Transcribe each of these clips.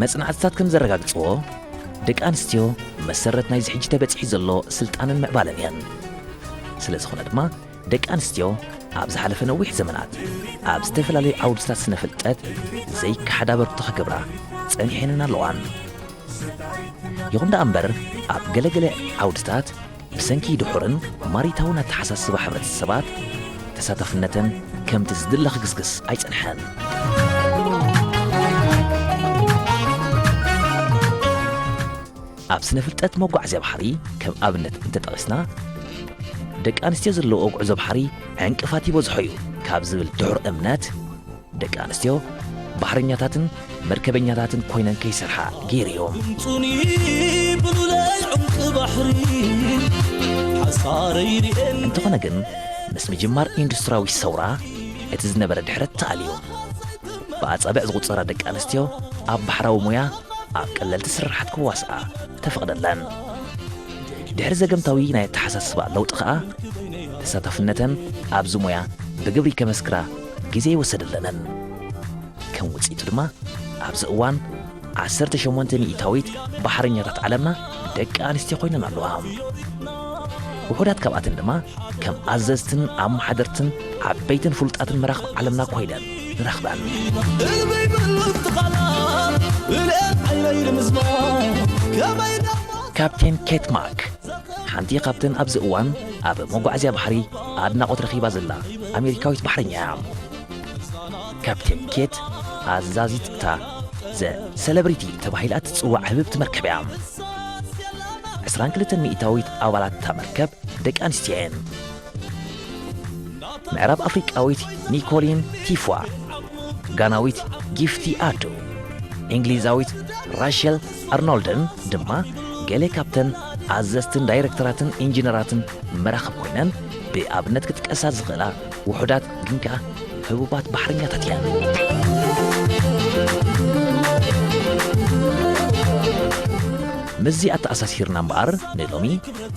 መጽናዕትታት ከም ዘረጋግጽዎ፣ ደቂ ኣንስትዮ መሰረት ናይዚ ሕጂ ተበጺሑ ዘሎ ስልጣንን ምዕባለን እየን። ስለ ዝኾነ ድማ፣ ደቂ ኣንስትዮ ኣብ ዝሓለፈ ነዊሕ ዘመናት ኣብ ዝተፈላለዩ ዓውድታት ስነ ፍልጠት ዘይከሓድ ኣበርክቶ ክገብራ ጸኒሐንን ኣለዋን። ይኹን ደኣ እምበር፣ ኣብ ገለገለ ዓውድታት ብሰንኪ ድሑርን ማሪታውን ኣተሓሳስባ ሕብረተሰባት፣ ተሳታፍነተን ከምቲ ዝድለ ክግስግስ ኣይጸንሐን። ኣብ ስነ ፍልጠት መጓዓዝያ ባሕሪ ከም ኣብነት እንተጠቒስና፣ ደቂ ኣንስትዮ ዘለውኦ ጉዕዞ ባሕሪ ዕንቅፋት ይበዝሖ እዩ ካብ ዝብል ድሑር እምነት፣ ደቂ ኣንስትዮ ባሕረኛታትን መርከበኛታትን ኮይነን ከይሰርሓ ገይሩ እዩ። ጽኑይ ብሉለይ ዕምቂ ባሕሪ ሓሳረይ ርኤን። እንተኾነ ግን፣ ምስ ምጅማር ኢንዱስትሪያዊ ሰውራ፣ እቲ ዝነበረ ድሕረት ተኣልዩ። ብኣጻብዕ ዝቑጸራ ደቂ ኣንስትዮ ኣብ ባሕራዊ ሞያ ኣብ ቀለልቲ ስርሓት ክዋስኣ ተፈቕደለን። ድሕሪ ዘገምታዊ ናይ ኣተሓሳስባ ለውጢ ኸኣ፣ ተሳታፍነተን ኣብዚ ሞያ ብግብሪ ከመስክራ ግዜ ኣይወሰደለንን። ከም ውጽኢቱ ድማ፣ ኣብዚ እዋን ዓሰርተ ሸሞንተ ሚእታዊት ባሕረኛታት ዓለምና ደቂ ኣንስትዮ ኮይነን ኣለዋ። ውሑዳት ካብኣተን ድማ ከም ኣዘዝትን ኣመሓደርትን ዓበይትን ፍሉጣትን መራኽብ ዓለምና ኮይነን ንረኽበን። ካፕቴን ኬት ማክ፣ ሓንቲ ካብተን ኣብዚ እዋን ኣብ መጓዓዝያ ባሕሪ ኣድናቖት ረኺባ ዘላ ኣሜሪካዊት ባሕረኛ እያ። ካፕቴን ኬት፣ ኣዛዚት እታ ዘ ሴሌብሪቲ ተባሂላ እትጽዋዕ ህብብቲ መርከብ እያ። ዕስራን ክልተን ሚእታዊት ኣባላት እታ መርከብ ደቂ ኣንስትዮ እየን። ምዕራብ ኣፍሪቃዊት ኒኮሊን ቲፍዋ፣ ጋናዊት ጊፍቲ ኣዱ፣ እንግሊዛዊት ራሸል ኣርኖልድን ድማ ገለ ካብተን ኣዘዝትን ዳይረክተራትን ኢንጂነራትን መራኽብ ኮይነን ብኣብነት ክጥቀሳ ዝኽእላ ውሑዳት ግን ከኣ ህቡባት ባሕረኛታት እየን። ምስዚ ኣተኣሳሲርና እምበኣር፣ ንሎሚ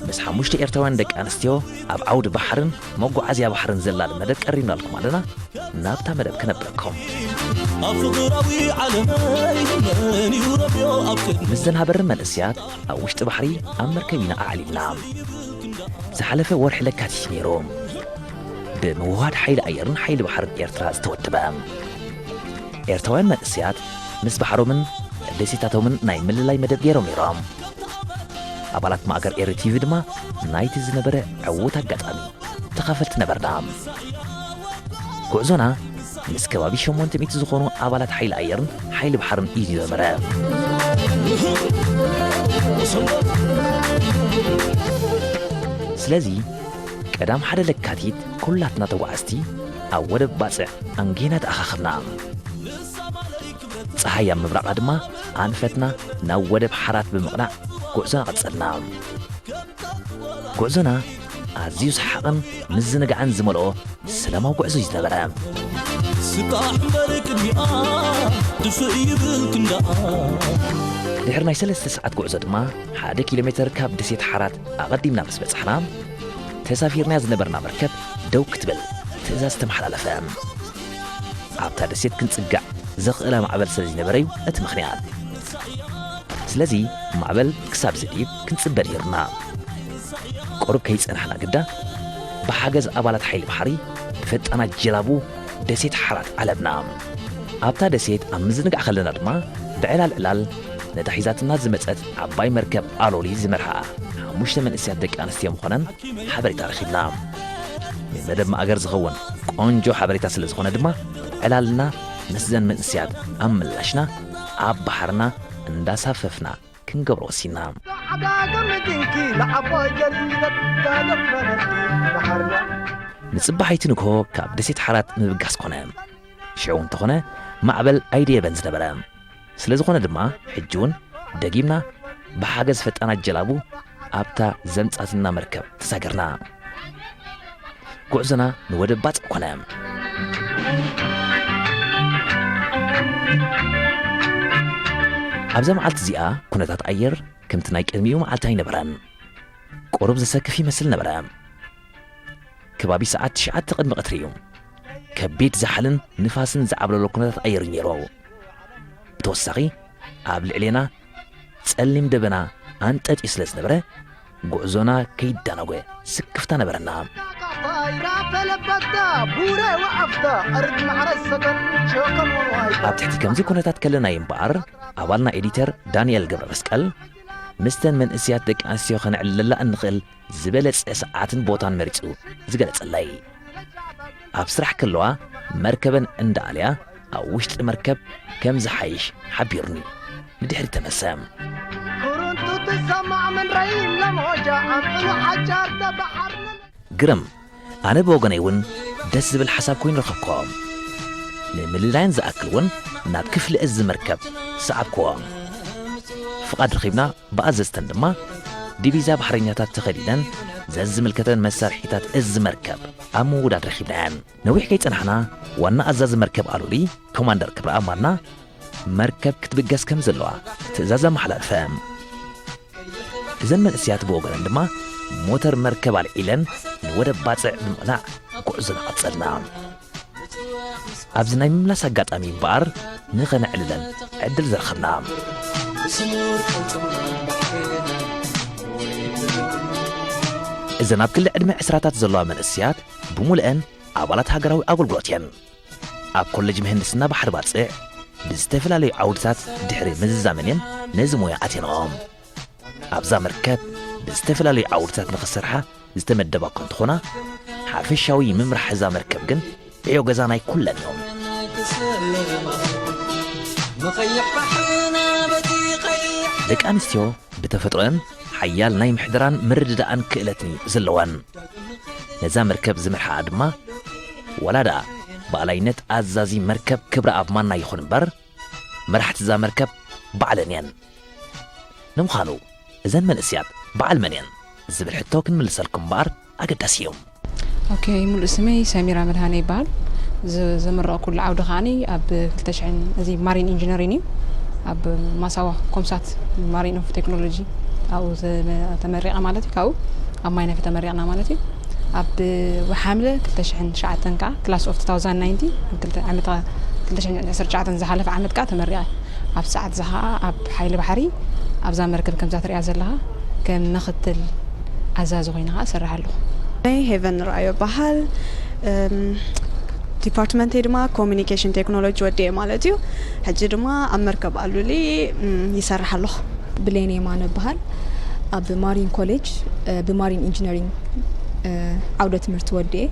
ምስ ሓሙሽተ ኤርትራውያን ደቂ ኣንስትዮ ኣብ ዓውዲ ባሕርን መጓዓዝያ ባሕርን ዘላሊ መደብ ቀሪብናልኩም ኣለና። ናብታ መደብ ክነብረኩም። ኣብ ፍቕራዊ ዓለመይ መን እዩ ረብዮ ኣብ ቅድሚ ምስ ዘን ሃበርን መንእስያት ኣብ ውሽጢ ባሕሪ ኣብ መርከብ ኢና ኣዕሊልና። ዝሓለፈ ወርሒ ለካቲት ነይሩ። ብምውህሃድ ሓይሊ ኣየርን ሓይሊ ባሕርን ኤርትራ ዝተወደበ። ኤርትራውያን መንእሰያት ምስ ባሕሮምን ደሴታቶምን ናይ ምልላይ መደብ ገይሮም ነይሮም። ኣባላት ማእገር ኤሪ ቲቪ ድማ ናይቲ ዝነበረ ዕዉት ኣጋጣሚ ተኻፈልቲ ነበርና። ጉዕዞና ምስ ከባቢ ሸሞንተ ሚእቲ ዝኾኑ ኣባላት ሓይሊ ኣየርን ሓይሊ ባሕርን እዩ ዝነበረ። ስለዚ ቀዳም ሓደ ለካቲት ኩላትና ተጓዓዝቲ ኣብ ወደብ ባጽዕ ኣንጊህና ተኣኻኸብና። ጸሓይ ኣብ ምብራቓ ድማ ኣንፈትና ናብ ወደብ ሓራት ብምቕናዕ ጉዕዞና ቀጸልና። ጉዕዞና ኣዝዩ ሰሓቕን ምዝንጋዕን ዝመልኦ ሰላማዊ ጉዕዞ እዩ ዝነበረ። ስጣሕ እምበር ቅድሚኣ ድፍእ ይብል ክንዳኣ። ድሕሪ ናይ ሰለስተ ሰዓት ጉዕዞ ድማ ሓደ ኪሎ ሜተር ካብ ደሴት ሓራት ኣቐዲምና ምስ በጻሕና፣ ተሳፊርናያ ዝነበርና መርከብ ደው ክትብል ትእዛዝ ተመሓላለፈ። ኣብታ ደሴት ክንጽጋዕ ዘኽእላ ማዕበል ስለ ዝነበረ እዩ እቲ ምኽንያት። ስለዚ ማዕበል ክሳብ ዝድይብ ክንጽበ ነይሩና። ቁሩብ ከይጸናሕና ግዳ፣ ብሓገዝ ኣባላት ሓይሊ ባሕሪ ብፈጣናት ጀላቡ ደሴት ሓራት ዓለብና። ኣብታ ደሴት ኣብ ምዝንጋዕ ከለና ድማ፣ ብዕላል ዕላል ነታ ሒዛትና ዝመጸት ዓባይ መርከብ ኣሎሊ ዝመርሓ ሓሙሽተ መንእሰያት ደቂ ኣንስትዮ ምዃነን ሓበሬታ ረኺብና። ንመደብ ማእገር ዝኸውን ቆንጆ ሓበሬታ ስለ ዝኾነ ድማ፣ ዕላልና ምስዘን መንእሰያት ኣብ ምላሽና ኣብ ባሕርና እንዳሳፈፍና ክንገብሮ ወሲና። ዓጋገ መኪንኪ ንዓቦይ ገሪዘት ጋገት መረቲ ባሕርና። ንጽባሒቲ ንግሆ ካብ ደሴት ሓራት ምብጋስ ኮነ። ሽዑ እንተኾነ ማዕበል ኣይደየበን ዝነበረ። ስለ ዝኾነ ድማ፣ ሕጂ እውን ደጊምና ብሓገዝ ፈጣናት ጀላቡ ኣብታ ዘምጻትና መርከብ ተሳገርና። ጉዕዞና ንወደብ ባጽዕ ኮነ። ኣብዛ መዓልቲ እዚኣ ኩነታት ኣየር ከምቲ ናይ ቅድሚኡ መዓልቲ ኣይነበረን። ቁሩብ ዘሰክፍ ይመስል ነበረ። ከባቢ ሰዓት ትሽዓተ ቅድሚ ቀትሪ እዩ። ከቢድ ዛሕልን ንፋስን ዝዓብለሎ ኩነታት ኣየር እዩ ነይሩ። ብተወሳኺ፣ ኣብ ልዕሌና ጸሊም ደበና ኣንጠጢ ስለ ዝነበረ፣ ጉዕዞና ከይዳነጎ ስክፍታ ነበረና። ኣብ ትሕቲ ከምዚ ኩነታት ከለና እዩ እምበኣር፣ ኣባልና ኤዲተር ዳንኤል ገብረ መስቀል፣ ምስተን መንእስያት ደቂ ኣንስትዮ ከነዕልለላ እንኽእል ዝበለጸ ሰዓትን ቦታን መሪጹ ዝገለጸለይ። ኣብ ስራሕ ከለዋ መርከበን እንዳኣልያ ኣብ ውሽጢ መርከብ ከም ዝሓይሽ ሓቢሩኒ። ንድሕሪ ተመሰ። ኩሩንቱ ትሰማዕ ምን ረይም ለሞጃ ኣምዕሉ ሓጫር ተበሓር ምን ግርም፣ ኣነ ብወገነይ እውን ደስ ዝብል ሓሳብ ኮይኑ ረኸብክዎ። ንምልላየን ዝኣክል እውን ናብ ክፍሊ እዚ መርከብ ሰዓብክዎ። ፍቓድ ረኺብና ብኣዘዝተን ድማ ዲቪዛ ባሕረኛታት ተኸዲነን ዘዝምልከተን መሳርሒታት እዚ መርከብ ኣብ ምውዳድ ረኺብናየን። ነዊሕ ከይጸናሕና ዋና ኣዛዚ መርከብ ኣሉሊ ኮማንደር ክብረኣብ ማና መርከብ ክትብገስ ከም ዘለዋ ትእዛዝ ኣመሓላልፈ። እዘን መንእስያት ብወገነን ድማ ሞተር መርከብ ኣልዒለን ንወደብ ባጽዕ ብምቕናዕ ጉዕዞና ቀጸልና። ኣብዚ ናይ ምምላስ ኣጋጣሚ እምበኣር ንኸነዕልለን ዕድል ዝረኸብና። እዘን ኣብ ክሊ ዕድመ ዕስራታት ዘለዋ መንእስያት ብምሉአን ኣባላት ሃገራዊ ኣገልግሎት እየን። ኣብ ኮሌጅ ምህንድስና ባሕሪ ባጽዕ ብዝተፈላለዩ ዓውድታት ድሕሪ ምዝዛመን እየን ነዚ ሞያ ኣትየንኦም። ኣብዛ መርከብ ብዝተፈላለዩ ዓውድታት ንኽሰርሓ ዝተመደባ እኳ እንተኾና፣ ሓፈሻዊ ምምራሕ እዛ መርከብ ግን ዕዮ ገዛ ናይ ኩለን እዮም። ደቂ ኣንስትዮ ብተፈጥሮአን ሓያል ናይ ምሕደራን ምርድዳእን ክእለትን እዩ ዘለወን። ነዛ መርከብ ዝመርሓኣ ድማ፣ ዋላ ደኣ ብኣላይነት ኣዛዚ መርከብ ክብረኣብ ማና ይኹን እምበር፣ መራሕቲ እዛ መርከብ ባዕለን እየን። ንምዃኑ፣ እዘን መንእስያት በዓል መን እየን ዝብል ሕቶ ክንምልሰልኩም እምበኣር ኣገዳሲ እዩ። ኦኬ፣ ሙሉእ ስመይ ሰሚራ መድሃኔ ይበሃል። ዝ-፣ ዘመረቕኩሉ ዓውዲ ከዓኒ ኣብ ክልተ ሽሕን፣ እዚ ማሪን ኢንጂነሪን እዩ። ኣብ ማሳዋ ኮምሳት ማሪን ኦፍ ቴክኖሎጂ ኣብኡ ዘ-፣ ተመሪቐ ማለት እዩ። ካብኡ ኣብ ማይነፈ ተመሪቕና ማለት እዩ። ኣብ ሓምለ ክልተ ሽሕን ትሽዓተን ከዓ ክላስ ኦፍ ቱ ታውዛንድ ናይንቲን፣ ኣብ ክልተ ዓመት፣ ክልተ ሽሕን ዕስራን ትሽዓተን ዝሓለፈ ዓመት ከዓ ተመሪቐ። ኣብ ሰዓት እዚ ከዓ ኣብ ሓይሊ ባሕሪ ኣብዛ መርከብ ከምዛ ትሪኣ ዘለኻ ከም ምኽትል ኣዛዚ ኮይነ ከዓ እሰርሕ ኣለኹ። ናይ ሄቨን ርኣዮ በሃል። እም፣ ዲፓርትመንተይ ድማ ኮሚኒኬሽን ቴክኖሎጂ ወዲኤ ማለት እዩ። ሕጂ ድማ ኣብ መርከብ ኣሉሊ፣ እም፣ ይሰርሕ ኣለኹ። ብሌን የማነ እበሃል። ኣብ ማሪን ኮሌጅ፣ እ፣ ብማሪን ኢንጂነሪንግ፣ እ፣ ዓውደ ትምህርቲ ወዲኤ።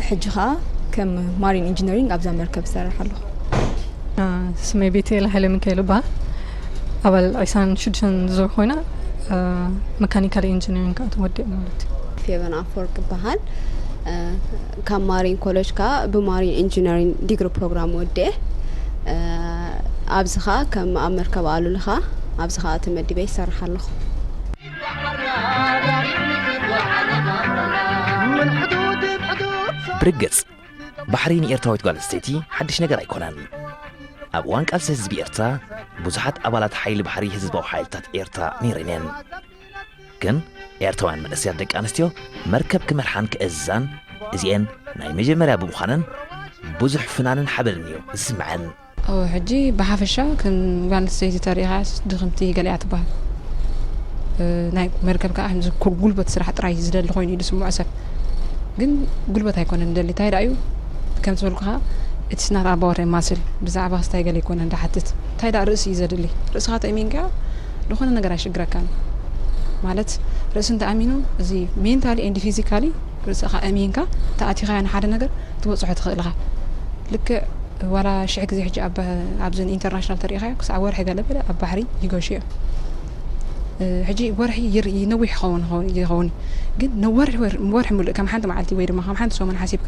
ሕጂ ኸኣ ከም ማሪን ኢንጂነሪንግ ኣብዛ መርከብ እሰርሕ ኣለኹ። እ፣ ስመይ ቤቴል ሃይለ ሚካኤል እበሃል። ኣባል ዕስራን ሽዱሽተን ዙር ኮይና፣ እ፣ መካኒካል ኢንጂነሪንግ ከኣ ተወዲኤ ማለት እዩ። ፌቨን ኣፈወርቅ እበሃል። እ፣ ካብ ማሪን ኮሌጅ ከኣ ብማሪን ኢንጂነሪንግ ዲግሪ ፕሮግራም ወዲኤ። እ፣ ኣብዚ ኸኣ ከም ኣብ መርከብ ኣሉሊ ኸኣ ኣብዚ ኸኣ ተመዲበ ይሰርሕ ኣለኹ። ብርግጽ፣ ባሕሪ ንኤርትራዊት ጓል ኣንስተይቲ ሓድሽ ነገር ኣይኮነን። ኣብ እዋን ቃልሲ ህዝቢ ኤርትራ፣ ብዙሓት ኣባላት ሓይሊ ባሕሪ ህዝባዊ ሓይልታት ኤርትራ ነይረን እየን። ግን ኤርትራውያን መንእሰያት ደቂ ኣንስትዮ መርከብ ክመርሓን ክእዝዛን እዚኤን ናይ መጀመርያ ብምዃነን ብዙሕ ፍናንን ሓበንን እዩ ዝስምዐን። ኣብ ሕጂ ብሓፈሻ ከም ጓል ኣንስተይቲ ተሪኢኻስ ድኽምቲ ገለ እያ ትበሃል። እ፣ ናይ መርከብ ከዓ ከምዚ ኩ-፣ ጉልበት ስራሕ ጥራይ ዝደሊ ኮይኑ እዩ ዝስምዖ ሰብ። ግን ጉልበት ኣይኮነን ዝደሊ። እንታይ ደኣ እዩ? ከም ዝበልኩኻ፣ it's not about a muscle። ብዛዕባ ክስታይ ገለ ኣይኮነን ዝሓትት። እንታይ ደኣ ርእሲ እዩ ዘድሊ። ርእስኻ ተእሚንካ ዝኾነ ነገር ኣይሽግረካን። ማለት ርእሲ እንተኣሚኑ፣ እዚ ሜንታሊ ኤንድ ፊዚካሊ ርእስኻ ኣሚንካ ተኣቲኻዮ ንሓደ ነገር ትበጽሖ ትኽእል ኢኻ። ልክዕ ዋላ ሽሕ ግዜ ሕጂ ኣብ፣ ኣብዚ ኢንተርናሽናል ተሪኢኻዮ ክሳዕ ወርሒ ገለ በለ ኣብ ባሕሪ ይገሹ እዮም። እ፣ ሕጂ ወርሒ ይር-፣ ይነዊሕ ይኸውን፣ ይኸውን፣ ይኸውን። ግን ንወርሒ፣ ወር-፣ ወርሒ ሙሉእ ከም ሓንቲ መዓልቲ ወይ ድማ ከም ሓንቲ ሰሙን ሓሲብካ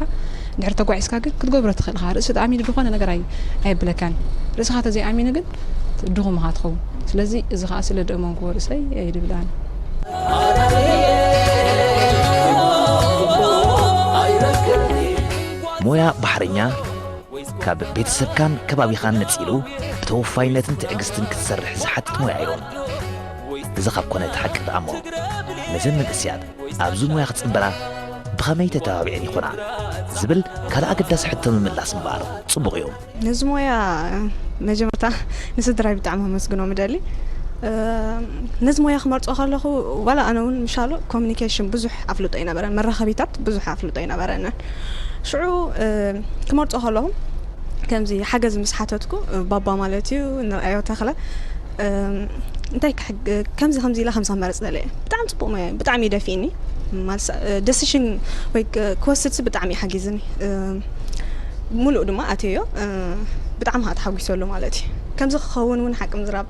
እንድሕር ተጓዒዝካ ግን ክትገብሮ ትኽእል ኢኻ። ርእሲ ተኣሚኑ ዝኾነ ነገር ኣይ-፣ ኣየብለካን። ርእስኻ ተዘይኣሚኑ ግን ድኹም ኢኻ ትኸውን። ስለዚ እዚ ኸኣ ስለ ደእመንኩዎ ርእሰይ እየ ድብል ኣነ። ሞያ ባሕረኛ ካብ ቤተሰብካን ከባቢኻን ነጺሉ ብተወፋይነትን ትዕግስትን ክትሰርሕ ዝሓትት ሞያ እዩ። እዚ ካብ ኮነ እቲ ሓቂ ደኣ እሞ፣ ነዘን መንእሰያት ኣብዚ ሞያ ክጽንበራ ከመይ ተተባቢዐን ይኾና ዝብል ካልእ ኣገዳሲ ሕቶ ምምላስ ምንባር ጽቡቕ እዩ። ነዚ ሞያ መጀመርታ ንስድራይ ብጣዕሚ ኣመስግኖም እደሊ። ነዚ ሞያ ክመርጾ ከለኹ ዋላ ኣነ እውን ምሻሉ ኮሚኒኬሽን ብዙሕ ኣፍልጦ ኣይነበረን፣ መራኸቢታት ብዙሕ ኣፍልጦ ኣይነበረንን። ሽዑ ክመርጾ ከለኹ ከምዚ ሓገዝ ምስ ሓተትኩ ባባ ማለት እዩ ንርኣዮ ተኽለ እንታይ ከምዚ ከምዚ ኢላ ከምዚ ክመርጽ ደለ ብጣዕሚ ጽቡቅ ሞያ ብጣዕሚ ደፊኒ ማለት ደሲሽን ወይ ክወስድ ብጣዕሚ ሓጊዝኒ። ሙሉእ ድማ ኣትዮ ብጣዕሚ ከዓ ተሓጒሰሉ ማለት እዩ። ከምዚ ክኸውን እውን ሓቂ ምዝራብ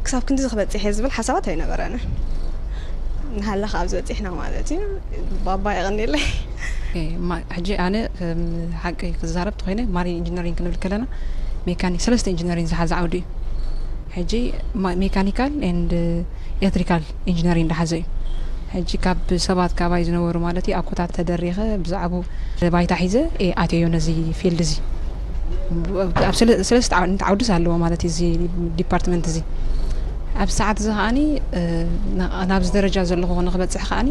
ክሳብ ክንዲ ክበፅሕ እየ ዝብል ሓሳባት ኣይነበረንን። ንሃለካ ኣብዚ በፂሕና ማለት እዩ። ባባ የቐኒለይ። ሕጂ ኣነ ሓቂ ክዛረብ ተኮይነ ማሪን ኢንጂነሪንግ ክንብል ከለና ሜካኒክ ሰለስተ ኢንጂነሪንግ ዝሓዘ ዓውዲ እዩ። ሕጂ ሜካኒካል ኤንድ ኤሌክትሪካል ኢንጂነሪንግ ዝሓዘ እዩ። ሕጂ ካብ ሰባት ካባይ ዝነበሩ ማለት እዩ ኣኮታት ተደሪኸ ብዛዕቡ ባይታ ሒዘ ኣትዮ ነዚ ፊልድ እዚ ኣብ ሰለስተ ዓውድስ ኣለዎ ማለት እዩ እዚ ዲፓርትመንት እዚ። ኣብ ሰዓት እዚ ከዓኒ ናብዚ ደረጃ ዘለኹ ንክበፅሕ ከዓኒ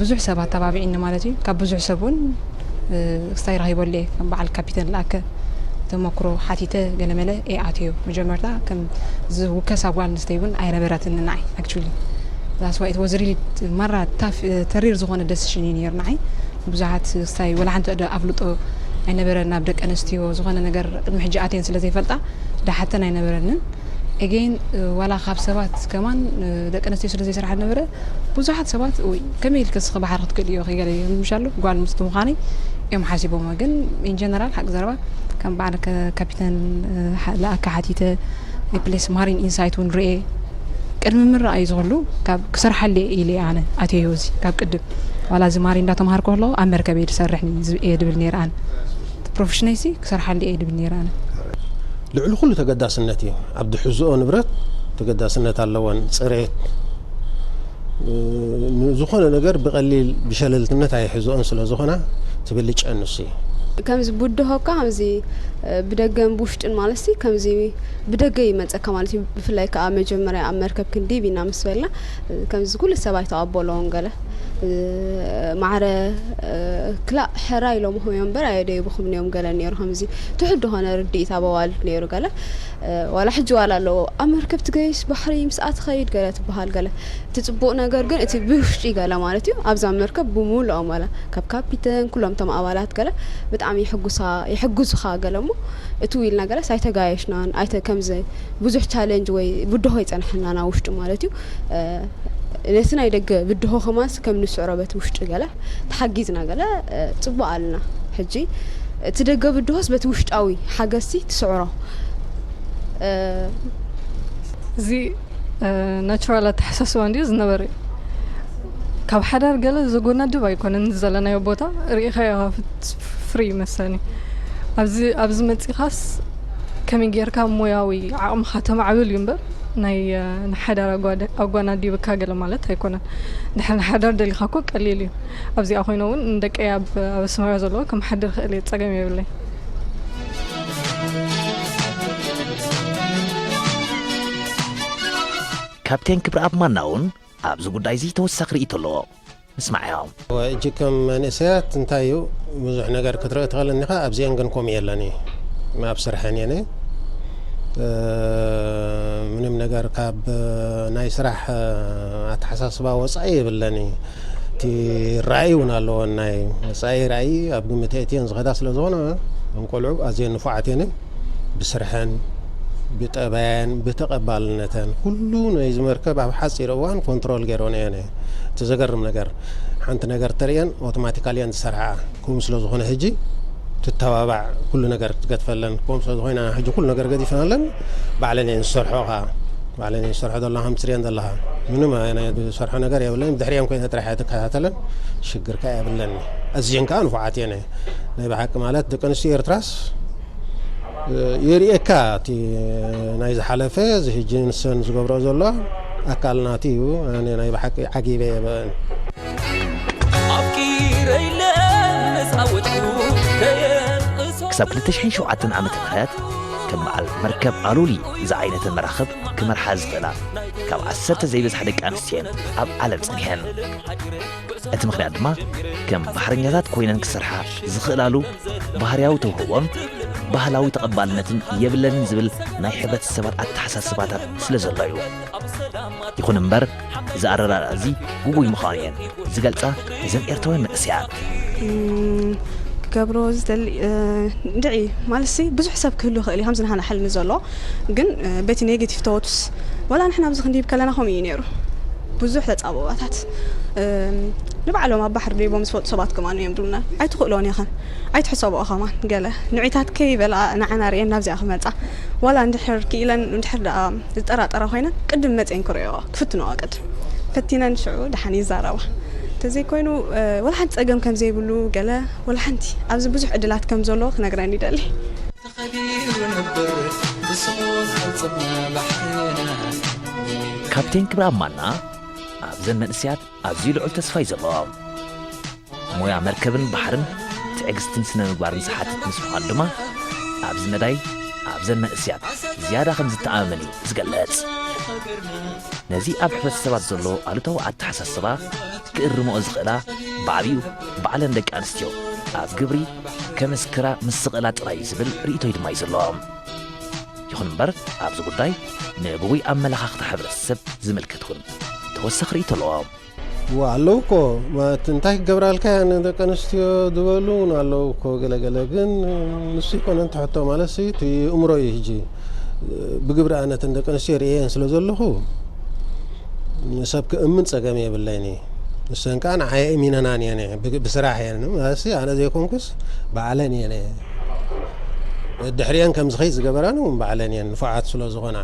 ብዙሕ ሰብ ኣተባቢዒኒ ማለት እዩ። ካብ ብዙሕ ሰብ እውን ክስታይ ረኺበሉ እየ። ከም በዓል ካፒተን ለኣከ ተመክሮ ሓቲተ ገለመለ እየ ኣትዮ። መጀመርታ ከም ዝውከሳ ጓል ኣንስተይቲ እውን ኣይነበረትን ንዓይ actually that's why it was really ማራ ታፍ ተሪር ዝኾነ ደሲሽን እዩ ነይሩ ንዓይ። ብዙሓት ክስታይ ወላ ሓንቲ ዶ ኣፍልጦ ኣይነበረን ናብ ደቂ ኣንስትዮ ዝኾነ ነገር ቅድሚ ሕጂ ኣትየን ስለ ዘይፈልጣ ዳሓተን ኣይነበረንን። ኤጌን ዋላ ካብ ሰባት ከማን ደቂ ኣንስትዮ ስለ ዘይሰርሓ ነበረ ብዙሓት ሰባት ወይ ከመይ ኢልከ ስኺ ባሕሪ ክትክእል እዮ ከይገለ ምሻሉ ጓል ምስ ምዃነይ እዮም ሓሲቦሞ። ግን ኢንጀነራል ሓቂ ዘረባ ከም በዓል ካፒተን ለኣካ ሓቲተ ፕሌስ ማሪን ኢንሳይት እውን ርኤ ቅድሚ ምረኣዩ ዝኽሉ ካብ ክሰርሓሉ ኢለ ኣነ ኣትዮ እዚ ካብ ቅድም ዋላ እዚ ማሪን እንዳተምሃርኩ ከለኹ ኣብ መርከብ እየ ዝሰርሕ እየ ድብል ነይረ ኣነ ፕሮፌሽነይ ሲ ክሰርሓሉ እየ ድብል ነይረ ኣነ። ልዕሊ ኩሉ ተገዳስነት እዩ። ኣብ ድሕዝኦ ንብረት ተገዳስነት ኣለወን። ጽሬት፣ እ፣ ንዝኾነ ነገር ብቐሊል ብሸለልትነት ኣይሕዝኦን ስለ ዝኾና ትብልጨን ንሱ እዩ። ከምዚ ብድሆ እኳ ከምዚ እ፣ ብደገን ብውሽጥን ማለት ሲ ከምዚ ብደገ ይመጸካ ማለት እዩ። ብፍላይ ከኣ መጀመርያ ኣብ መርከብ ክንድይብ ኢና ምስ በልና እ፣ ከምዚ ኩሉ ሰብ ኣይተቐበሎን ገለ እ፣ ማዕረ እ፣ ክላእ ሕራይ ኢሎምኹም እዮም እምበር ኣየደይቡኹምን እዮም ገለ ነይሩ። ከምዚ ትሑት ዝኾነ ርድኢት ኣብ ኣዋልድ ነይሩ ገለ እ፣ ዋላ ሕጂ ዋላ ኣለዎ ኣብ መርከብ ትገይሽ ባሕሪ ምስኣ ትኸይድ ገለ ትበሃል ገለ እቲ ጽቡቕ ነገር ግን እቲ ብውሽጢ ገለ ማለት እዩ ኣብዛ መርከብ ብምሉኦም ዋላ ካብ ካፒተን ኩሎም እቶም ኣባላት ገለ ብጣዕሚ ይሕጉሳ ይሕጉዙኻ ገለ እሞ እትው ኢልና ገለስ ኣይተጋየሽናን ኣይተ ከምዚ ብዙሕ ቻለንጅ ወይ ብድሆ ኣይጸንሐናን ኣብ ውሽጢ ማለት እዩ። ነቲ ናይ ደገ ብድሆ ከማንስ ከም ንስዕሮ በቲ ውሽጢ ገለ ተሓጊዝና ገለ ጽቡቕ ኣልና። ሕጂ እቲ ደገ ብድሆስ በቲ ውሽጣዊ ሓገዝሲ ትስዕሮ። እዚ ናቹራል ኣተሓሳስባ እንድዩ ዝነበረ እዩ። ካብ ሓዳር ገለ ዘጎናድብ ኣይኮነን። ዘለናዮ ቦታ ርኢኻዮ ፍሪ ይመሰኒ። ኣብዚ ኣብዚ መጺኻስ ከመይ ጌርካ ሞያዊ ዓቕምኻ ተማዕብል እዩ እምበር ናይ ንሓዳር ኣጓናዲብካ ገለ ማለት ኣይኮነን። ድሕሪ ንሓዳር ደሊኻ እኮ ቀሊል እዩ። ኣብዚኣ ኮይነ እውን ንደቀይ ኣብ ኣስመራ ዘለዎ ከመሓድር ክእል እየ፣ ጸገም የብለይ። ካፕቴን ክብረኣብ ማና እውን ኣብዚ ጉዳይ እዚ ተወሳኺ ርእይቶ ኣለዎ። ንስማዓዮ። ሕጂ ከም መንእሰያት እንታይ እዩ ብዙሕ ነገር ክትርኢ ትኽእል እኒኻ ኣብዚአን ግን ከምኡ የለን እዩ ኣብ ስርሐን እየን ምንም ነገር ካብ ናይ ስራሕ ኣተሓሳስባ ወፃኢ የብለን እዩ እቲ ራእይ እውን ኣለዎ ናይ ወፃኢ ራእይ ኣብ ግምት ኣእትየን ዝኸዳ ስለ ዝኾነ እንቆልዑ ኣዝየን ንፉዓት እየን ብስርሐን ብጠባየን ብተቐባልነተን ኩሉ ናይ ዝመርከብ ኣብ ሓፂር እዋን ኮንትሮል ገይረን እየን እቲ ዘገርም ነገር ሓንቲ ነገር ተርእየን ኦቶማቲካሊ እየን ዝሰርሓ ከምኡ ስለ ዝኾነ ሕጂ ትተባባዕ ኩሉ ነገር ክትገድፈለን ከምኡ ስለ ዝኾይና ሕጂ ኩሉ ነገር ገዲፈናለን ባዕለን እየን ዝሰርሖ ከዓ ባዕለን እየን ዝሰርሖ ዘለኻ ምትርእየን ዘለኻ ምንም ናይ ዝሰርሖ ነገር የብለን ብድሕሪኦም ኮይነ ጥራሕ እየ ትከታተለን ሽግር ከዓ የብለን ኣዝየን ከዓ ንፉዓት እየን ናይ ብሓቂ ማለት ደቂ ኣንስትዮ ኤርትራስ የርእየካ እቲ ናይ ዝሓለፈ እዚ ሕጂ ንሰን ዝገብረኦ ዘሎ ኣካል ናቲ እዩ ኣነ ናይ ብሓቂ ዓጊበ እየ ብእን ኣፍቂረ ኢለ መጻወትኩ ከየንእሶ ክሳብ ክልተ ሽሕን ሸውዓተን ዓመተ ምህረት ከም በዓል መርከብ ኣሉሊ ዝዓይነተን መራኽብ ክመርሓ ዝኽእላ ካብ ዓሰርተ ዘይበዝሓ ደቂ ኣንስትዮ እየን ኣብ ዓለም ጸኒሐን። እቲ ምኽንያት ድማ ከም ባሕረኛታት ኮይነን ክሰርሓ ዝኽእላሉ ባህርያዊ ተውህቦን ባህላዊ ተቐባልነትን የብለንን ዝብል ናይ ሕብረተሰባት ኣተሓሳስባታት ስለ ዘሎ እዩ። ይኹን እምበር፣ እዚ ኣረዳድኣ እዚ ግጉይ ምዃኑ እየን ዝገልጻ እዘን ኤርትራውያን መንእሰያት። እም፣ ክገብሮ ዝደሊ፣ እ፣ እንድዒ፣ ማለትሲ ብዙሕ ሰብ ክህሉ ይኽእል እዩ፣ ከምዚ ንሃና ሕልሚ ዘሎ፣ ግን፣ እ፣ በቲ ኔጌቲቭ ተወቱስ፣ ወላ ንሕና ኣብዚ ክንድይብ ከለና ከምኡ እዩ ነይሩ። ብዙሕ ተጻብኦታት፣ እም፣ ንባዕሎም ኣብ ባሕሪ ደይቦም ዝፈልጡ ሰባት ከማን እዮም ድብሉና። ኣይትኽእሎን ኢኽን፣ ኣይትሕሰብኦ ከማን፣ ገለ ንዑይታት ከይበላ ንዓና ርእየን ናብዚኣ ክመጻ። ዋላ እንድሕር ክኢለን፣ እንድሕር ደኣ ዝጠራጠራ ኮይነን፣ ቅድም መጺኤን ክርእዮኦ፣ ክፍትንኦ ቅድም። ፈቲነን ሽዑ ደሓን ይዛረባ። እንተዘይኮይኑ፣ እ፣ ወላ ሓንቲ ጸገም ከም ዘይብሉ፣ ገለ ወላ ሓንቲ ኣብዚ ብዙሕ ዕድላት ከም ዘሎ ክነግረን ይደሊ። ተኸቢሩ ነብር ብስሙ ዝሕጽብ ባሕርና። ካፕቴን ክብረኣብ ማና ኣብዘን መንእሰያት ኣዝዩ ልዑል ተስፋ እዩ ዘለዎ። ሞያ መርከብን ባሕርን ትዕግስትን ስነ ምግባርን ዝሓትት ምስ ምዃኑ ድማ፣ ኣብዚ መዳይ ኣብዘን መንእሰያት ዝያዳ ከም ዝተኣማመን እዩ ዝገልጽ። ነዚ ኣብ ሕብረተሰባት ዘሎ ኣሉታዊ ኣተሓሳስባ ክእርምኦ ዝኽእላ ብዓቢኡ ባዕለን ደቂ ኣንስትዮ ኣብ ግብሪ ከምስክራ ምስ ዝኽእላ ጥራይ እዩ ዝብል ርእይቶ እዩ ድማ እዩ ዘለዎም። ይኹን እምበር፣ ኣብዚ ጉዳይ ንብጉይ ኣመለኻኽታ ሕብረተሰብ ዝምልከት እውን ተወሳኺ ርእይቶ ኣለዎም። ዋ፣ ኣለዉ እኮ። ማለት እንታይ ክገብራልካ እያ፣ ንደቂ ኣንስትዮ ዝበሉ እውን ኣለዉ እኮ፣ ገለ ገለ። ግን ንሱ ይኮነን ትሕቶ፣ ማለት ሲ እቲ እምሮ እዩ። ሕጂ ብግብሪ ኣነ እተን ደቂ ኣንስትዮ ርእየን ስለ ዘለኹ፣ ንሰብ ክእምን ጸገም የብለይን እዩ። ንሰን ከኣ ንዓይ እሚነናን እየን፣ ብ-፣ ብስራሕ እየን። ማለት ሲ ኣነ ዘይኮንኩስ ባዕለን እየን። ድሕሪአን ከም ዝኸይድ ዝገበራን እውን ባዕለን እየን፣ ንፉዓት ስለ ዝኾና።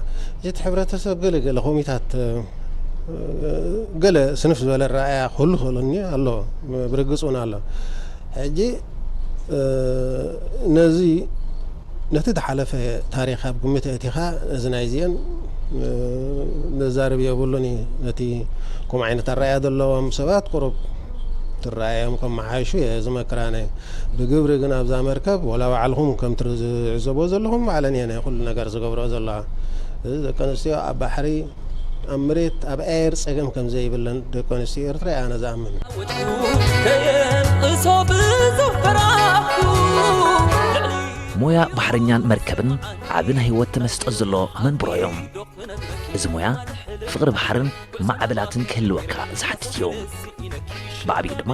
እቲ ሕብረተሰብ ገለ ገለ ኮሚታት፣ እ፣ ገለ ስንፍ ዝበለ ረኣያ ክህሉ ክእሉኒ ኣሎ፣ ብርግጽ እውን ኣሎ። ሕጂ፣ እ፣ ነዚ፣ ነቲ ዝሓለፈ ታሪኽ ኣብ ግምት ኣእቲኻ፣ እዚ ናይዚአን፣ እ፣ ነዛርብ የብሉን እዩ። ነቲ ከምኡ ዓይነት ኣረኣያ ዘለዎም ሰባት ቁሩብ ትረኣዮም ከመሓይሹ እየ ዝመክር ኣነ። ብግብሪ ግን ኣብዛ መርከብ፣ ወላ ባዕልኹም ከም ትር-፣ ዝዕዘቦ ዘለኹም፣ ባዕለን እየን ኩሉ ነገር ዝገብርኦ ዘለዋ። እዚ ደቂ ኣንስትዮ ኣብ ባሕሪ፣ ኣብ መሬት፣ ኣብ ኣየር ጸገም ከም ዘይብለን ደቂ ኣንስትዮ ኤርትራ እየ ኣነ ዝኣምን። ከየንእሶ ብዙሕ ፈራሕኩ። ሞያ ባሕረኛን መርከብን ዓቢ ናይ ህይወት ተመስጦ ዘለዎ መንብሮ እዮም። እዚ ሞያ ፍቕሪ ባሕርን ማዕበላትን ክህልወካ ዝሓትት እዩ። ብዓቢኡ ድማ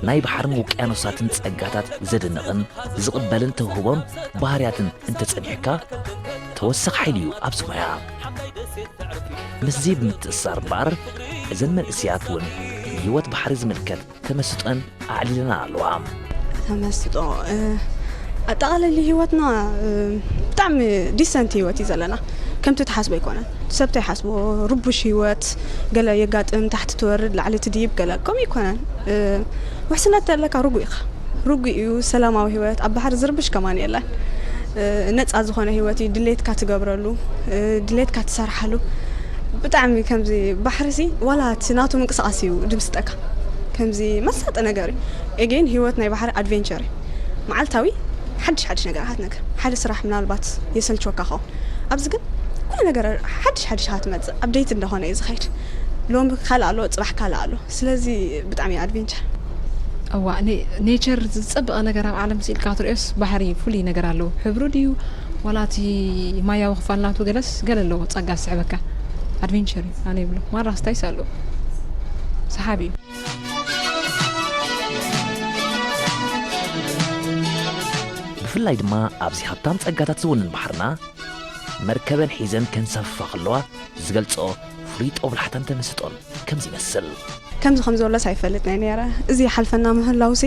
ናይ ባሕርን ውቅያኖሳትን ጸጋታት ዘድንቕን ዝቕበልን ተውህቦን ባህርያትን እንተጸኒሕካ፣ ተወሳኺ ሓይሊ እዩ ኣብዚ ሞያ። ምስዚ ብምትእስሳር እምበኣር፣ እዘን መንእሰያት እውን ንህይወት ባሕሪ ዝምልከት ተመስጦን ኣዕሊለና ኣለዋ። ተመስጦ፣ እ፣ ኣጠቓላሊ ህይወትና፣ እ፣ ብጣዕሚ ዲሰንት ህይወት እዩ ዘለና። ከምቲ ትሓስቦ ኣይኮነን። ሰብ እንታይ ይሓስቦ፣ ርቡሽ ህይወት፣ ገለ የጋጥም፣ ታሕቲ ትወርድ፣ ላዕሊ ትድይብ፣ ገለ ከምኡ ኣይኮነን። እ፣ ውሕስነት ተለካ ርጉእ ኢኻ። ርጉእ እዩ፣ ሰላማዊ ህይወት፣ ኣብ ባሕሪ ዝርብሽ ከማን የለን። እ፣ ነጻ ዝኾነ ህይወት እዩ፣ ድሌትካ ትገብረሉ፣ እ፣ ድሌትካ ትሰርሓሉ። ብጣዕሚ ከምዚ ባሕሪሲ ዋላ እቲ ናቱ ምንቅስቓስ እዩ ድምስጠካ። ከምዚ መሳጢ ነገር እዩ። ኤጌን ህይወት ናይ ባሕሪ ኣድቬንቸር እዩ። መዓልታዊ ሓድሽ ሓድሽ ነገራት ነገር። ሓደ ስራሕ ምናልባት የሰልችወካ ኸውን። ኣብዚ ግን ኩሉ ነገር ሓድሽ ሓድሽ ኢኻ ትመጽእ። ኣፕዴት እንዳኾነ እዩ ዝኸይድ። ሎሚ ካልእ ኣሎ፣ ጽባሕ ካልእ ኣሎ። ስለዚ ብጣዕሚ እዩ ኣድቬንቸር። እዋ፣ ኔ-፣ ኔቸር ዝጸበቐ ነገር ኣብ ዓለም ስኢልካ ክትርእዮስ ባሕሪ ፍሉይ ነገር ኣለዎ። ሕብሩ ድዩ? ዋላ እቲ ማያዊ ክፋል ናቱ ገለስ ገለ ኣለዎ፣ ጸጋ ዝስሕበካ። ኣድቬንቸር እዩ፣ ኣነ ይብሎ። ማራ ስታይስ ኣለዎ። ሰሓቢ እዩ። ብፍላይ ድማ ኣብዚ ሃብታም ጸጋታት ዝውንን ባሕርና፣ መርከበን ሒዘን ከንሳፍፋ ከለዋ ዝገልጽኦ ፍሉይ ጦብላሕታን ተመስጦን ከምዚ ይመስል። ከምዚ ከም ዘሎስ ኣይፈልጥን እየ ነይረ። እዚ ይሓልፈና ምህላውሲ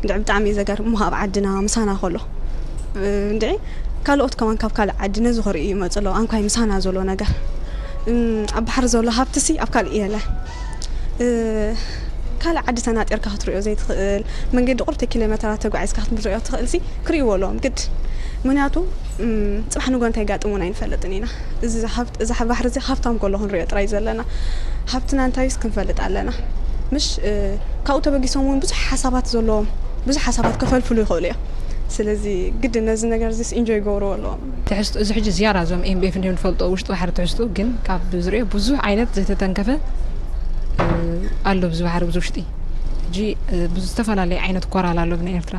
እንድዒ ብጣዕሚ እዩ ዘገርም እሞ ኣብ ዓድና ምሳና ከሎ፣ እ፣ እንድዒ ካልኦት ከማን ካብ ካልእ ዓዲ ነዚ ክርእዩ ይመጹ ኣለዉ። ኣንኳይ ምሳና ዘሎ ነገር፣ እም፣ ኣብ ባሕሪ ዘሎ ሃብትሲ ኣብ ካልእ የለን። እ፣ ካልእ ዓዲ ተናጢርካ ክትርእዮ ዘይትኽእል፣ መንገዲ ቁርተ ኪሎ ሜተራት ተጓዒዝካ ክትርእዮ ትኽእልሲ ክርእይዎ ኣለዎም ግድ። ምኽንያቱ፣ እም፣ ጽባሕ ንግሆ እንታይ ይጋጥም እውን ኣይንፈልጥን ኢና። እዚ ሃብት-፣ እዚ ባሕሪ እዚ ሃብታም ከሎ ክንርእዮ ጥራይ ዘለና። ሃብትና እንታይስ ክንፈልጥ ኣለና። ምሽ፣ እ፣ ካብኡ ተበጊሶም እውን ብዙሕ ሓሳባት ዘለዎም፣ ብዙሕ ሓሳባት ከፈልፍሉ ይኽእሉ እዮም። ስለዚ ግድን ነዚ ነገር ዚስ ኢንጆይ ይገብርዎ ኣለዎም። ትሕዝቶ እዚ ሕጂ ዝያዳ እዞም ኤምቢኤፍ እንዲዮም ዝፈልጦ ውሽጢ ባሕሪ ትሕዝቶ ግን ካብ ዝሪኦ ብዙሕ ዓይነት ዘይተተንከፈ ኣሎ ብዚ ባሕሪ ብዚ ውሽጢ ሕጂ ብዙ ዝተፈላለየ ዓይነት ኮራል ኣሎ ብናይ ኤርትራ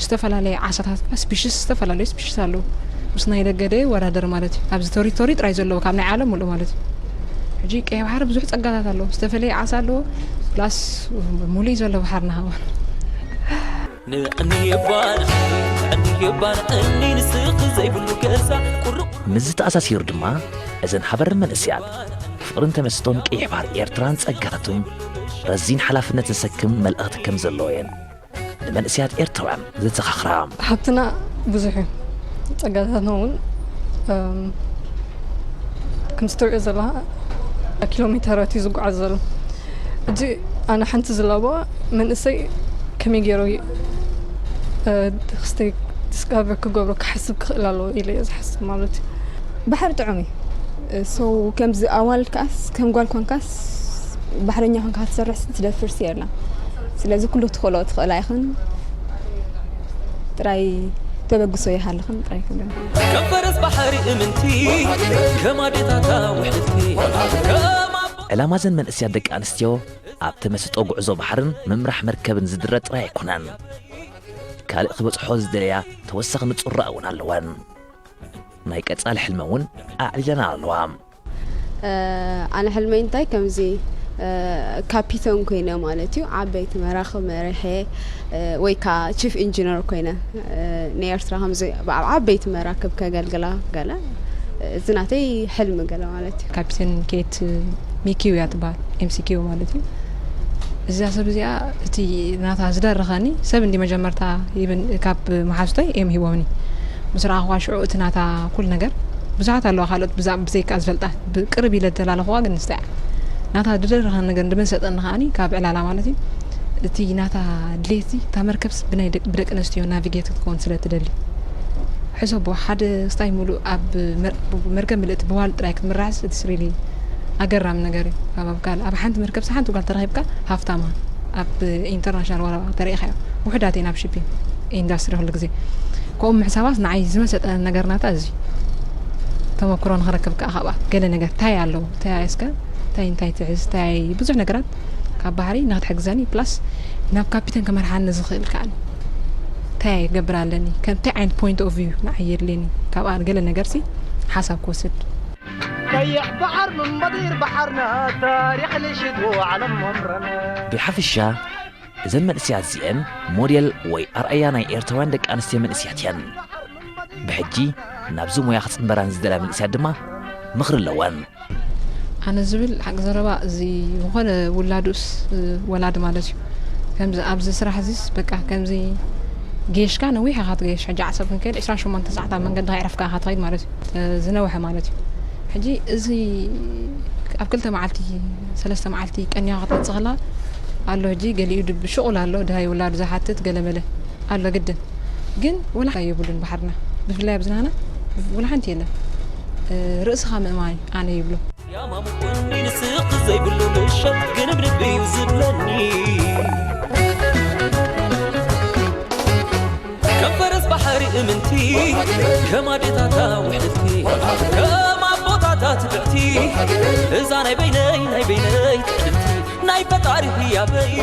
ዝተፈላለየ ዓሳታት ስፒሽስ ዝተፈላለዩ ስፒሽስ ኣለዉ ምስ ናይ ደገ ደ ይወዳደር ማለት እዩ ኣብዚ ቶሪቶሪ ጥራይ ዘለዎ ካብ ናይ ዓለም ሙሉእ ማለት እዩ ሕጂ ቀይ ባሕሪ ብዙሕ ጸጋታት ኣለዎ ዝተፈለየ ዓሳ ኣለዎ ፕላስ ሙሉእ ዘሎ ባሕርና ሃዋ ንዕኒ ይባል ንዕኒ ይባል ዕኒ ንስኺ ዘይብሉ ገዛ ቁርቁር ምስዚ ተኣሳሲሩ ድማ እዘን ሃበርን መንእሰያት ፍቕርን ተመስጦን ቀይሕ ባሕሪ ኤርትራን ጸጋታቱን ረዚን ሓላፍነት ዘሰክም መልእኽቲ ከም ዘለዎ እየን ንመንእሰያት ኤርትራውያን ዘዘኻኽራ። ሓብትና ብዙሕ እዩ ጸጋታትና እውን ከምዚ ትሪኦ ዘለኻ ኪሎ ሜተራት እዩ ዝጓዓዝ ዘሎ። ሕጂ ኣነ ሓንቲ ዝላቦ መንእሰይ ከመይ ገይሩ ክስተይ ዲስካቨር ክገብሮ ክሓስብ ክኽእል ኣለዎ ኢለ እየ ዝሓስብ ማለት እዩ። ባሕሪ ጥዑም እዩ። So ከምዚ ኣዋልድ ከኣስ ከም ጓል ኮንካስ ባሕረኛ ኮንካ ክትሰርሕ ትደፍርሲ የላ ስለዚ ኩሉ ክትኽእሎ ትኽእላ ኢኽን ጥራይ ተበግሶ ይሃልኽን ጥራይ ክብለን ከም ፈረስ ባሕሪ እምንቲ ከም ኣዴታታ ውሕልቲ ከም ኣቦ ዕላማ ዘን መንእስያት ደቂ ኣንስትዮ ኣብ ተመስጦ ጉዕዞ ባሕርን ምምራሕ መርከብን ዝድረ ጥራይ ኣይኮነን። ካልእ ክበጽሖ ዝደለያ ተወሳኺ ንጹር ራእ እውን ኣለወን። ናይ ቀጻሊ ሕልመ እውን ኣዕሊለና ኣለዋ። ኣነ ሕልመይ እንታይ ከምዚ ካፒተን ኮይነ ማለት እዩ ዓበይቲ መራኽብ መሪሐ ወይ ከዓ ቺፍ ኢንጂነር ኮይነ ንኤርትራ ከምዚ ኣብ ዓበይቲ መራክብ ከገልግላ ገለ እዚ ናተይ ሕልሚ ገለ ማለት እዩ። ካፒተን ኬት ሚኪው እያ ትበሃል ኤምሲኪው ማለት እዩ። እዛ ሰብ እዚኣ እቲ ናታ ዝደረኸኒ ሰብ እንዲ መጀመርታ ይብን ካብ መሓዙተይ እዮም ሂቦምኒ ምስ ረኣኽዋ ሽዑ እቲ ናታ ኩል ነገር ብዙሓት ኣለዋ ካልኦት ብዛዕባ ብዘይካ ዝፈልጣ ቅርብ ኢለ ተላለኽዋ ግን ንስታ እያ ናታ ዝደረኸኒ ነገር እንድመሰጠኒ ከዓኒ ካብ ዕላላ ማለት እዩ እቲ ናታ ድሌቲ እታ መርከብስ ብናይ ብደቂ ኣንስትዮ ናቪጌት ክትከውን ስለ ትደሊ ሕሰቦ ሓደ ስታይ ሙሉእ ኣብ መርከብ ምልእቲ ብዋል ጥራይ ክትምራሕስ እቲ ስሪሊ ኣገራሚ ነገር እዩ ኣብ ኣብ ካልእ ኣብ ሓንቲ መርከብስ ሓንቲ ጓል ተረኺብካ ሃፍታማ ኣብ ኢንተርናሽናል ዋላ ተረኢኻዮ ውሕዳት ኢና ኣብ ሺፒንግ ኢንዳስትሪ ኩሉ ግዜ ከምኡ ምሕሳባስ ንዓይ ዝመሰጠ ነገር ናታ እዚ ተመክሮ ንኽረክብ ከዓ ካብኣ ገለ ነገር ታይ ኣለዎ ታይ እስከ ታይ እንታይ ትሕዝ ታይ ብዙሕ ነገራት ካብ ባህሪ ንክትሕግዘኒ plus ናብ ካፒተን ክመርሓኒ ዝኽእል ከዓ እንታይ ክገብር ኣለኒ ከምታይ ዓይነት point of view ንዓይ የድልየኒ ካብኣ ገለ ነገርሲ ሓሳብ ክወስድ ቀይሕ ባሕር ምንበዲር ባሕርና ታሪኽ ልሽት ዓለም መምረና ብሓፈሻ እዘን መንእሰያት እዚኤን ሞዴል ወይ ኣርኣያ ናይ ኤርትራውያን ደቂ ኣንስትዮ መንእሰያት እየን። ብሕጂ ናብዚ ሞያ ክጽንበራ ንዝደላ መንእሰያት ድማ ምኽሪ ኣለወን። ኣነ ዝብል ሓቂ ዘረባ እዚ ዝኾነ ውላዱስ ወላዲ ማለት እዩ ከምዚ ኣብዚ ስራሕ እዚስ በቃ ከምዚ ጌሽካ ነዊሕ ኢኻ ትገይሽ ሕጂ ዓሰብ ክንከይድ ዕስራን ሸሞንተን ሰዓት ኣብ መንገዲ ከይዕረፍካ ኢኻ ትኸይድ ማለት እዩ ዝነውሐ ማለት እዩ ሕጂ እዚ ኣብ ክልተ መዓልቲ ሰለስተ መዓልቲ ቀኒኻ ክትመጽእ ከላ ኣሎ ሕጂ ገሊኡ ድብ ሽቑል ኣሎ ድሃይ ውላዱ ዝሓትት ገለመለ ኣሎ ግድን ግን ወላ የብሉን ባሕርና ብፍላይ ኣብዚ ናህና ወላ ሓንቲ የለን ርእስኻ ምእማን ኣነ ይብሎ ያማሙቁኒ ንስኺ ዘይብሉ ምሸት ግንብንብ እዩ ዝብለኒ ከም ፈረስ ባሕሪ እምንቲ ከም ኣዴታታ ውሕልቲ ከም ኣቦታታ ትብዕቲ እዛ ናይ በይነይ ናይ በይነይ ትዕድልቲ ናይ ፈጣሪ ህያበይ